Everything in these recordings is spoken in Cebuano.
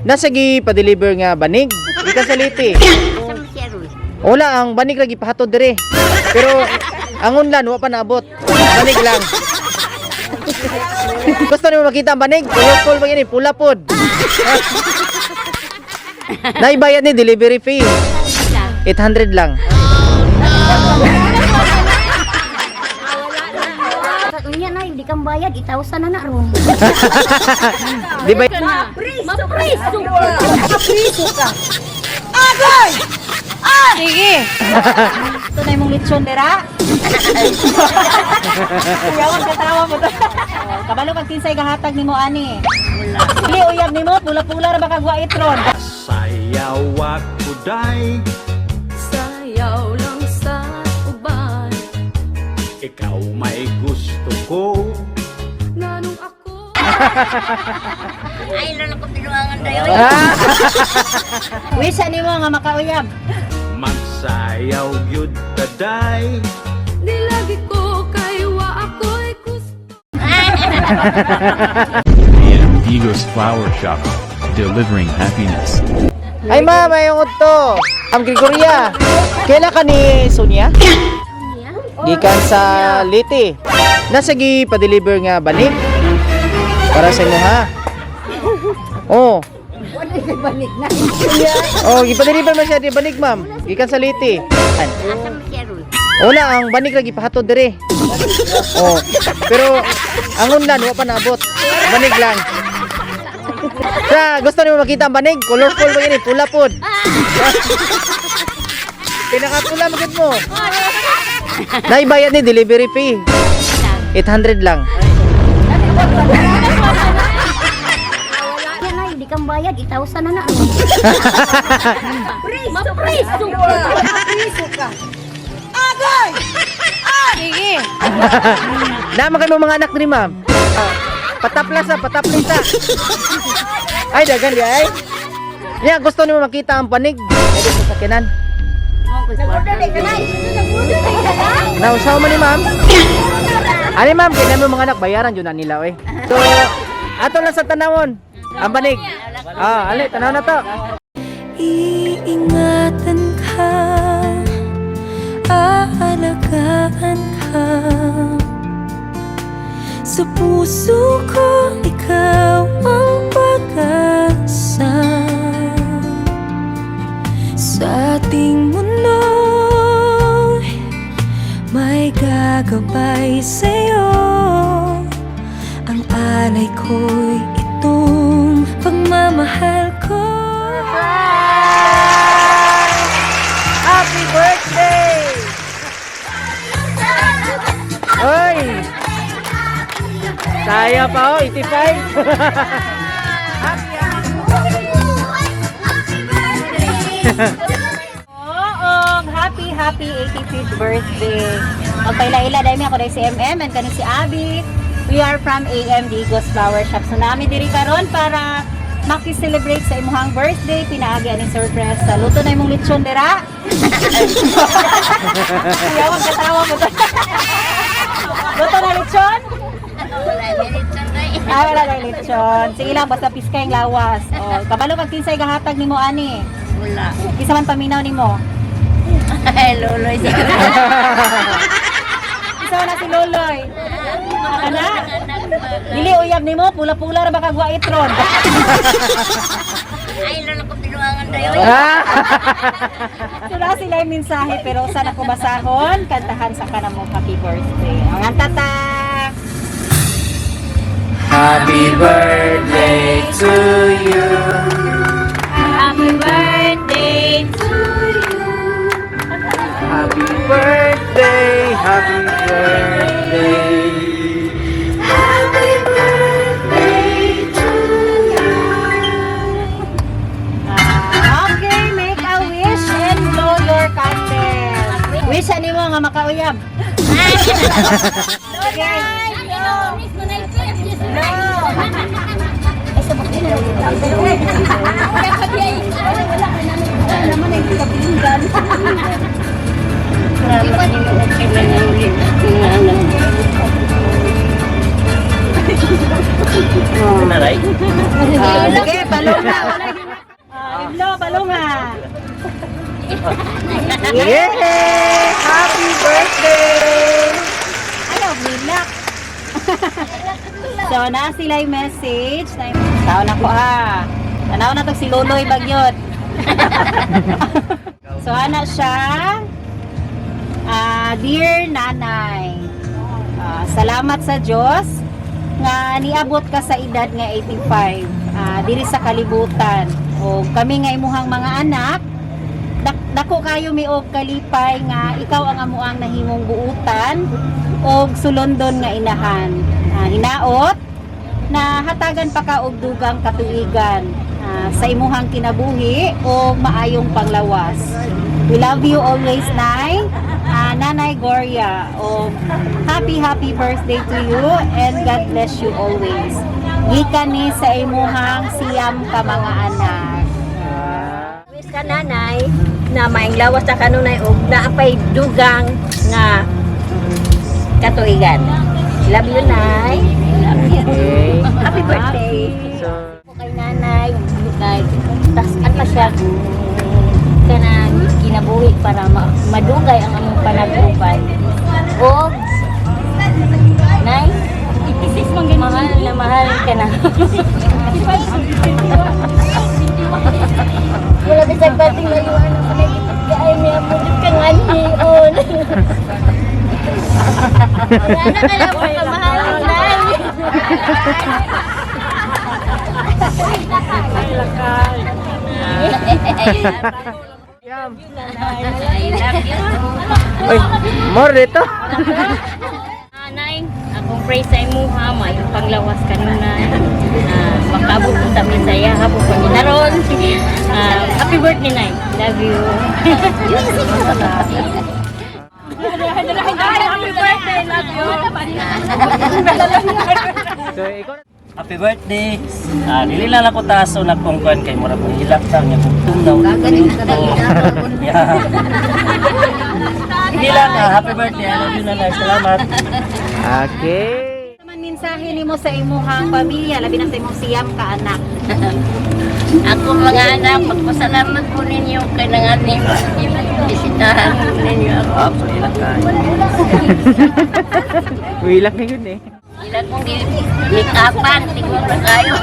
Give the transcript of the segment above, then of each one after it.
Nasa gi pa-deliver nga banig. Gikan sa Leyte. Sa man siya ron. Wala, ang banig lagi pahatod dire. Pero ang unlan wa pa naabot. Banig lang. Gusto nimo makita ang banig? Colorful ba gini? Pula pod. Naibayad ni delivery fee. 800 lang. Unya na, hindi kang bayad, 8,000 na na ron. Di ba? Mapriso! Mapriso ka! Sige. Ito na imong lechon dira. Kuyawan katawa mo to. Oh, kabalo kag kinsay gahatag nimo ani. Wala. Dili uyab nimo, pula-pula ra ba kag wait ron. Sayaw ako day. Sayaw lang sa uban. Ikaw may gusto ko. Nganong ako Ay, lalo ko tinuangan dayo. Ah! Wish nimo nga makauyab. Magsayaw gyud taday. Di lagi ko kay wa ako'y gusto. AM Digos Flower Shop, delivering happiness. Ay ma'am, ayong udto. Ang Gregoria. Kaila ka ni Sonia? Gikan sa Leyte. Nasa gi pa-deliver nga banig. Para sa imo ha. Oh. Oh, gipa-deliver man siya di banig, ma'am. Gikan sa Leyte. Asa man siya ron. Wala, ang banig lagi pahatod dire. Oh. Pero ang unlan wa pa naabot. Banig lang. Sa gusto nimo makita ang banig? Colorful ba gini? Pula pod. Pinakapula magid mo. Naibayad ni delivery fee. 800 lang. Unya na, hindi kang bayad, 8,000 na na ron. Mapriso! Mapriso ka! Sige. Naman kayo mga anak ni ma'am. Ah, pataplas sa, pataplas sa. Ay, dagan di ay. Ya, gusto nimo makita ang panig. Ay, sa sakyanan. Nausaw man ni ma'am. Ani ma'am, kay namo mga anak bayaran jud na nila oy. So, ato lang sa tanawon. Ang banig. Ah, ali tanaw na to. Iingatan ka, aalagaan ka. Sa puso ko, ikaw ang pag-asa. Sa ating mundo, may gagabay sa'yo. Ang alay ko'y itong pagmamahal ko. Happy birthday! Oy! Saya pa oh, 85. Oo, happy happy 85th birthday. Magpaila-ila dahil ako dahil si MM and kani si Abby. We are from AM Digos Flower Shop. So nami diri karon para maki-celebrate sa imuhang birthday. Pinaagi ani surprise sa luto na imong lechon dira. Kuyawan katawa mo to. Luto na lechon? Wala, lechon na eh. Ay, wala na lechon. Sige lang, basta piska yung lawas. Oh, kabalo kag kinsay gahatag nimo ani. Wala. Isa man paminaw nimo. Ay, loloy siya. Isa na si Loloy. Aka na? Dili uyab nimo, pula-pula ra ba kag wait ron. Ay, lalo ko tinuangan dayo. Ah! So na sila yung mensahe pero sana ko basahon, kantahan sa kanamo happy birthday. Ang antata. Happy birthday to you. Happy birthday to you. Happy birthday, happy birthday. Happy birthday to you. Ah, okay, make a wish and blow your candle. Wish ani mo nga makauyab. Okay. Ah, sige, palong na. Wala Yay! Happy birthday! Ayaw, milak. So, na sila yung message. Tao na ko ha. Tanaw na to si Loloy Bagyot. So, ana siya. Ah, dear Nanay, salamat sa Diyos nga niabot ka sa edad nga 85 diri sa kalibutan. O kami nga imuhang mga anak, dako kayo mi og kalipay nga ikaw ang amuang nahimong buutan og sulondon nga inahan. Hinaot na hatagan pa ka og dugang katuigan sa imuhang kinabuhi o maayong panglawas. We love you always, Nay. Nanay Goria. O happy happy birthday to you and God bless you always. Gikan ni sa imuhang siyam ka mga anak. Wish ka, nanay, na maing lawas sa kanunay og naapay dugang nga katuigan. Love you, Nay. Love you. Okay. Happy birthday. So, Kay nanay, kay tas at siya kanang kinabuhi para madugay ang among panag-uban. Og Nay, mahal na mahal ka na. Wala bisag bating layuan ang panagipit ka ay may amudot kang anhion. Wala na ka na pagkamahal, Nay. I love you. Oy, more dito. Nay, akong pray sa imo ha, maayong panglawas kanunay. Makaabot ko sa Bisaya hapon pa ni naron. Happy birthday, Nay. Love you. Happy birthday, love you. So, ikaw na. Happy birthday. Dili lang ako taso na kung kuan kay mura kong hilak ta nya bugtong na. Yeah. Hindi lang, happy birthday. I love you, nanay. Salamat. Okay. Man mensahe nimo sa imuhang pamilya, labi na sa imong siyam ka anak. Ako mga anak, magpasalamat po ninyo kay nanganim. Bisitahan po ninyo ako. Ah, so hilak ka. Wilang na yun eh. Ila kong make-upan, tingnan na kayo.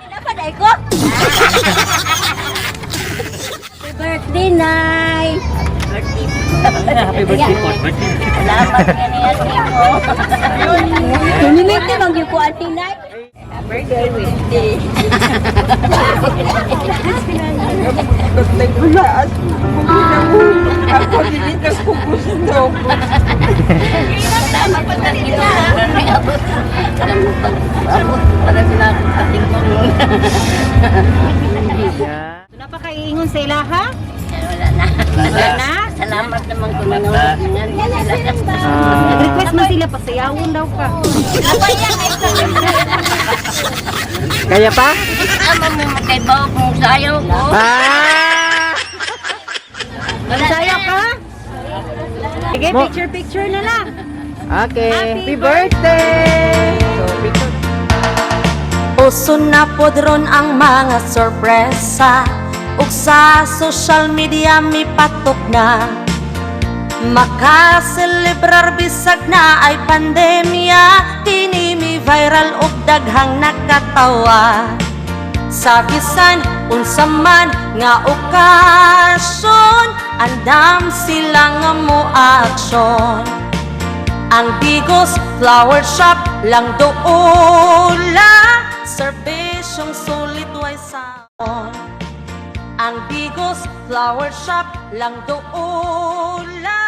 Dapat ay ko. Happy birthday, Nay! Birthday. Happy birthday po. Birthday. Salamat ka na yan, Nemo. Tuminit na mag ko ati, Nay. Happy birthday. Salamat pa sa ginoo. Abot. Abot para sila akong patingkong. Yeah. So, napakaiingon sa ilaha. Wala na. Wala na. Salamat naman kung nanonood. Nag-request man sila pasayawon daw ka. Kaya pa? Ama mo magkaibaw kung sayaw ko. Ah! Sayaw ka? Sige, picture picture na lang. Okay. Happy Happy birthday! So, picture. Uso na pod ron ang mga sorpresa ug sa social media mipatok na. Makaselebrar bisag na ay pandemya, kini mi viral ug daghang nakatawa. Sa bisan unsa man nga okasyon, andam sila nga mo aksyon. Ang Digos Flower Shop lang doula, serbisyong sulit way saon. Ang Digos Flower Shop lang doula.